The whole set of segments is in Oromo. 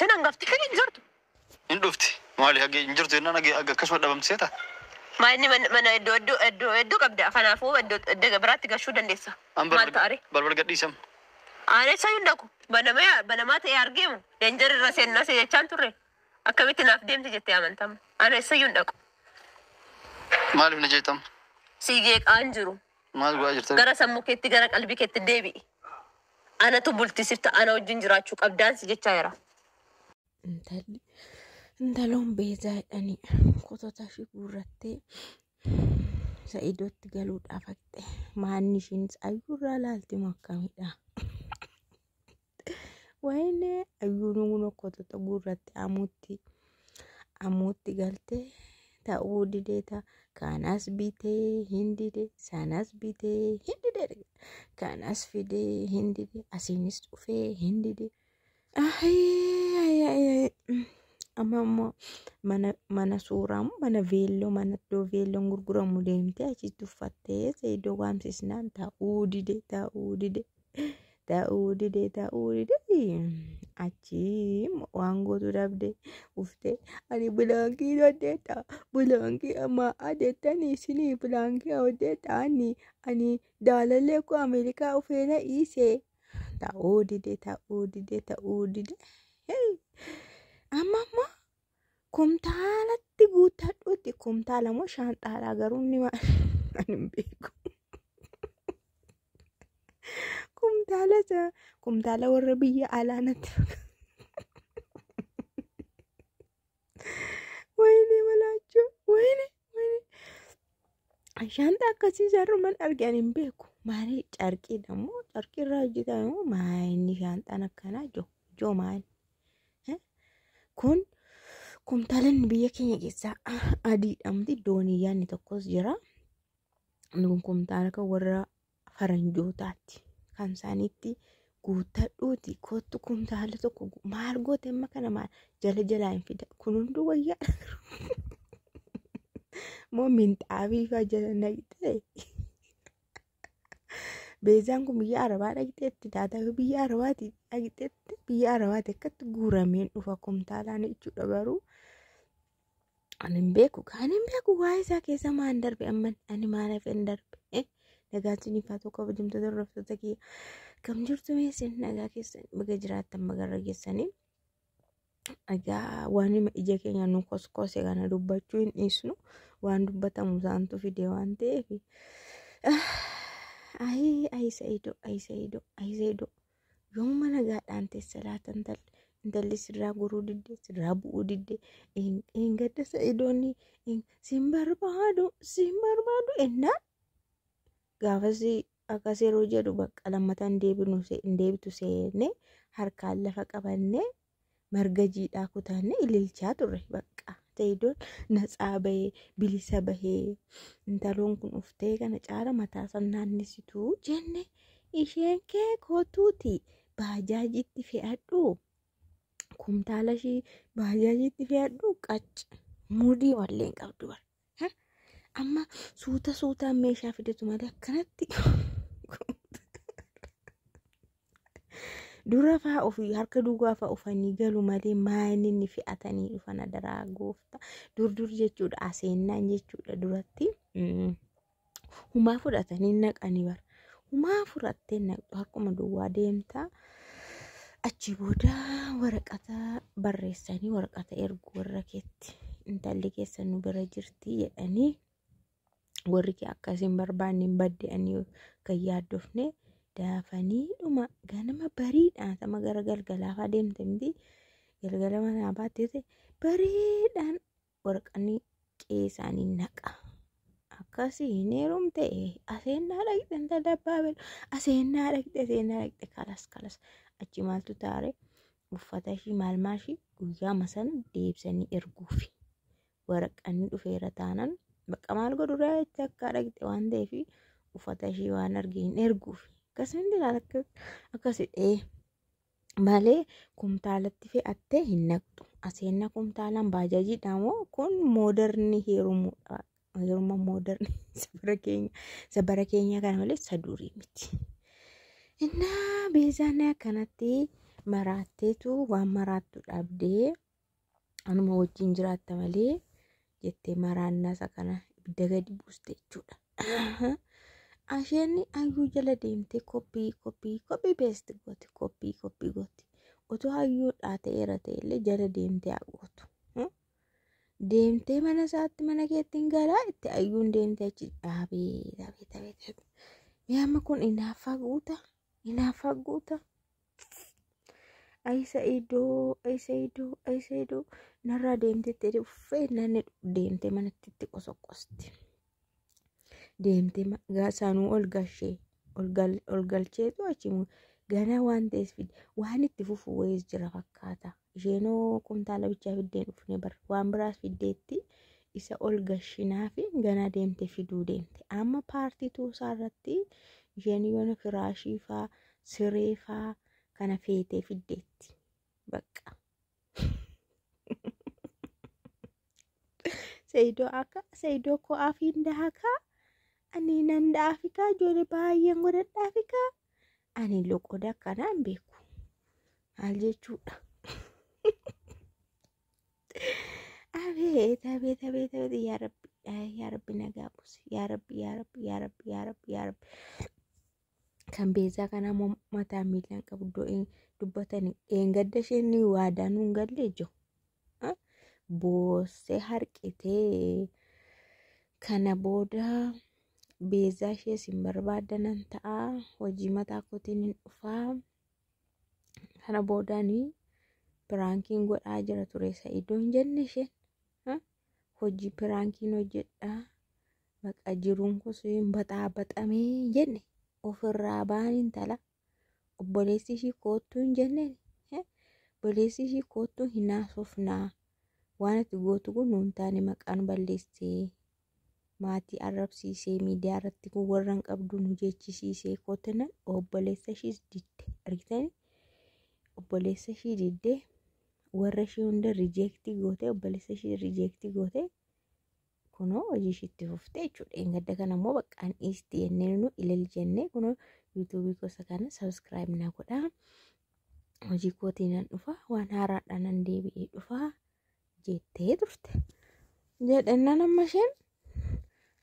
Isheen hangafti kan hin jirtu. Hin dhufti. Maali hagee hin jirtu jennaan hagee akkasuma dhabamsiseeta. Maa inni mana iddoo iddoo iddoo hedduu qabda. Kanaafuu iddoo iddoo biraatti gashuu dandeessa. An Maal ta'are? Balbal gadhiisam. Aanee isa hin dhaqu. Banamee banamaa ta'ee argeemu. Deenjar irra seennaa si jechaan turre. Akkamitti naaf deemte jettee amantama. Ana isa hin dhaqu. Maaliif na jeetam? Si jeeqaan jiru. Maal godhaa jirta? Gara sammuu keetti, gara qalbii keetti deebi'i. Anatu bultisifta, ana wajjin jiraachuu qabdaan si jechaa jira. Intalli intaloon Beezaa jedhanii kotota ishii guurrattee Sa'idootti galuudhaaf haqxe. Maanni ishiin ayyuurraa laalti moo akkamidha? Wayne ayyuun kun kotota guurratte amuutti galtee ta'uu didee ta'a. Kanas bitee hin dide, sanas bitee hin dide, kanas fidee hin dide, asiinis dhufee hin dide. Amma immoo mana suuraa moo mana veelloo, mana iddoo veelloon gurguramu deemtee achitti uffattee Sa'idoo waamsisnaan ta'uu dide, ta'uu dide, ta'uu dide, ta'uu dide. Achi waan gootu dhabde uftee ani bilaankii hojjedha, bilaankii amma adettanii isinii bilaankii hojjedha, ani jaalallee koo Ameerikaa ufee na dhiise. Ta'uu dide, ta'uu dide, ta'uu dide. Amma immoo kumtaalatti guuttadhuutti, kumtaala moo shaanxaadha garuu inni maal ani hin beeku. Kumtaala isa kumtaala warra biyya alaa natti fakkaata. Wayne malaachuu, wayne wayne. Shaanxaa akkasii isaarrumaan arge ani hin beeku. Maali carqiidha moo carqii irraa hojjetame moo maali shaanxaan akkanaa joo joo maali? Kun kumtaalaan biyya keenya keessaa adiidha miti, dooniyyaan inni tokkos jira. Kun kumtaala kan warra faranjootaati. Kan isaaniitti guuttadhuuti kottu kumtaala tokko maal goote amma kana maal jala jalaa hin fida. Kun hunduu wayyaadha. Moo minxaabii fa'aa jala naqxee. Beezaan kun biyya Arabaa dhaqxeetti taataa biyya Arabaati dhaqxeetti biyya Arabaati akkatti guurameen dhufa kumtaalaan jechuudha garuu. Ani hin beeku, ani hin beeku waa'ee isaa keessa maan darbe amman ani maaliif hin darbe. Nagaan isiniif haa ta'u kabajamtoota hordoftoota kiyya. Kam jirtu meessin nagaa keessan baga jiraattan bagarra geessanii. Egaa waan ija keenya nu koskose kana dubbachuu hin dhiisnu, waan dubbatamu isaantu fide waan ta'eef. Ayi ayi Sa'idoo, ayi Sa'idoo, ayi Sa'idoo, yoomuma nagaadhaan teessa laata intalli? Intalli sirraa goruu didde, sirraa bu'uu didde. Hin gadda Sa'idoonni sin barbaadu, sin barbaadu ennaan gaafas akkas yeroo jedhu bakka lammata hin deebinu hin deebitu seenne harkaan lafa qabannee marga jiidhaa kutannee ililchaa turre bakka. Sa'idoon natsaa bahee bilisa bahee intaloon kun uftee kana caala mataa san naannessituu jenne, isheen kee kootuuti baajaajitti fe'adhu, kumtaala ishii baajaajitti fe'adhu, qacci mudii mallee hin qabdu bara. Amma suuta suutaan meeshaa fidatu malee akkanatti dura faa ofii harka duwwaa faa ufanii galu malee maal inni fe'atanii dhufan adaraa gooftaa. Dur dur jechuudha aseennaan jechuudha duratti humaa fudhatanii naqanii bara. Humaa fudhattee naqxu harkuma duwwaa deemtaa. Achi booda waraqata barreessanii waraqata ergu warra keetti. Intalli keessan nu bira jirti jedhanii warri kee akkasiin barbaanne hin badde'anii kan yaaddofne daafanii dhuma ganama bariidhaan sama gara galgalaa fa'aa deemte miti galgala manaa baattee bariidhaan waraqanni qe'ee isaanii naqa. Akkasii hin heerumte aseennaa dhaqxe intala abbaa belu aseennaa dhaqxe aseennaa dhaqxe kalas kalas achi maaltu taare uffata ishii maal maashii guyyaa sana deebisanii erguufi waraqanni dhufeera taanan bakka maal godhu jecha akka dhaqxe waan ta'eef uffata ishii waan arge hin erguufi. Akkasumatti ilaala akkas hidhee malee kumtaalatti fe'attee hin naqxu. Aseenna kumtaalaan baajaajiidha moo kun mooderni heerumuudha. Heeruma mooderni isa bara keenya kana malee isa durii miti. Innaa Beezaan akkanatti Maraatteetu waan maraattu dhabdee anuma wajjin jiraatta malee jettee maraannaa isa kana ibidda gadi buuste jechuudha. Isheen hayyuu jala deemtee koppii koppii koppii beesti gooti koppii koppii gooti. Otoo hayyuudhaa ta'eera ta'ellee jala deemtee haa gootu. Deemtee mana isaatti mana keetti hin galaa itti hayyuun deemtee achi dhaabee dhaabee dhaabee dhaabee. Mee amma kun hinaaffaa guuta hinaaffaa guuta. Ayi Sa'idoo ayi Sa'idoo ayi Sa'idoo narraa deemtee itti uffee nanni deemtee manatti itti qosoqosti. Deemtee sanuu ol gashee ol galcheetu achi ganaa waan ta'eef fide waan itti fufu wayiis jira fakkaata. Isheenoo kumtaala bichaa fiddeen dhufne bara waan biraas fiddeetti isa ol gashinaa fi ganaa deemtee fiduu deemte. Amma paartii tuusaa irratti isheen yoona firaashii faa siree faa kana feetee fiddeetti. Bakka. Sa'idoo akka Sa'idoo koo afiin daakaa ani nan daafikaa ijoollee baay'een godhadhaafikaa ani loqoda akkanaa hin beeku. Maal jechuudha? Abeet abeet abeet abeet yaa rabbi yaa rabbi nagaa buuse yaa rabbi yaa rabbi yaa rabbi yaa rabbi yaa rabbi. Kan beezaa kanaa immoo mataa miilaan qabu iddoo dubbatan eengadda isheen waadaa nuun galle jiru. Boossee harqitee kana booda beezaa ishees hin barbaadanan ta'a hojii mataa kootiin hin dhufaa. Kana boodaan piraankiin godhaa jira ture Sa'idoon jenne isheen hojii piraankiin hojjedhaa baqa jiruun kun baxaa baxamee jenne ofirraa ba'an intala obboleessi ishii koottuu hin jenneen obboleessi ishii koottuu hin haasofnaa waan ati gootu kun nuun taane maqaan balleessee maatii arrabsiisee miidiyaa irratti kun warra hin qabdu nu jechisiisee kootunan obboleessa ishiis didde argitanii obboleessa ishii diddee warra ishii hunda reject gootee obboleessa ishii reject gootee kunoo hojii ishiitti fuftee jechuudha. Engadda kana immoo baqqaan dhiisti jennee nu ilal jennee kunoo yuutuubii gosa kana subscribe na godhaa. Hojii kootiin nan dhufa waan haaraadhaan nan deebi'ee dhufa jettee turte. Jedhannaan amma isheen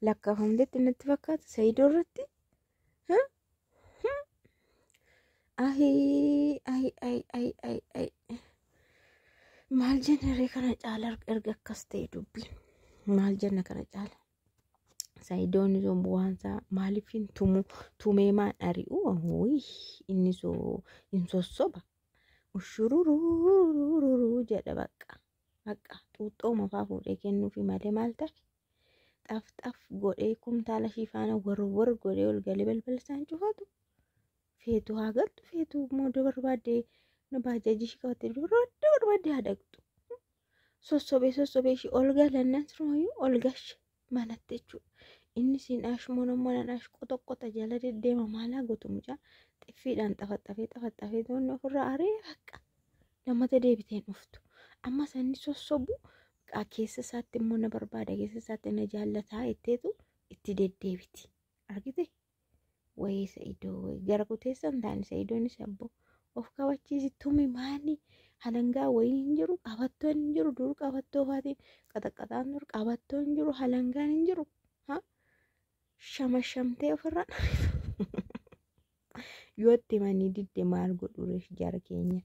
lakkaafamteetti natti fakkaata Sa'idoo irratti. Ayi ayi ayi ayi ayi ayi maal jenna ree kana caala erga akkas ta'e dubbiin maal jenna kana caala. Sa'idoon sun bu'aansaa maaliif hin tumu tumee maan ari'u inni soo hin sossoba ushurururururu jedha bakka bakka xuuxxoo mafaa fuudhee kennuufi malee maal ta'e xaf xaf godhee kumtaala ishii faana warwar godhee ol galee balbala isaan cufatu feetu haa galtu feetu immoo iddoo barbaadde baajaajii ishii qabattee iddoo barbaadde haa dhaqxu. Sossobee sossobee ishii ol galannan sirumayyuu ol gashe manatti jechuudha. Inni siin ashmoon mana ash qotoqqota jala deddeema maalaa gootu mucaa xiffiidhaan xafaxafee xafaxafee toonni ofirraa aree bakka lammata deebiteen dhuftu. Amma sanni sossobu keessa isaatti immoo na barbaada keessa isaatti na jaallataa jetteetu itti deddeebiti. Argite? Wayii Sa'idoo gara kuteessa hin taane Sa'idoonis abboo of kabachiisi tumi maali halangaa wayii hin jiru qabattoon hin jiru dur qabattoo faatiin qaxaqqaxaan dur qabattoon hin jiru halangaan hin jiru shamashamtee ofirraa yoo itti himanii didde maal godhu jara keenya.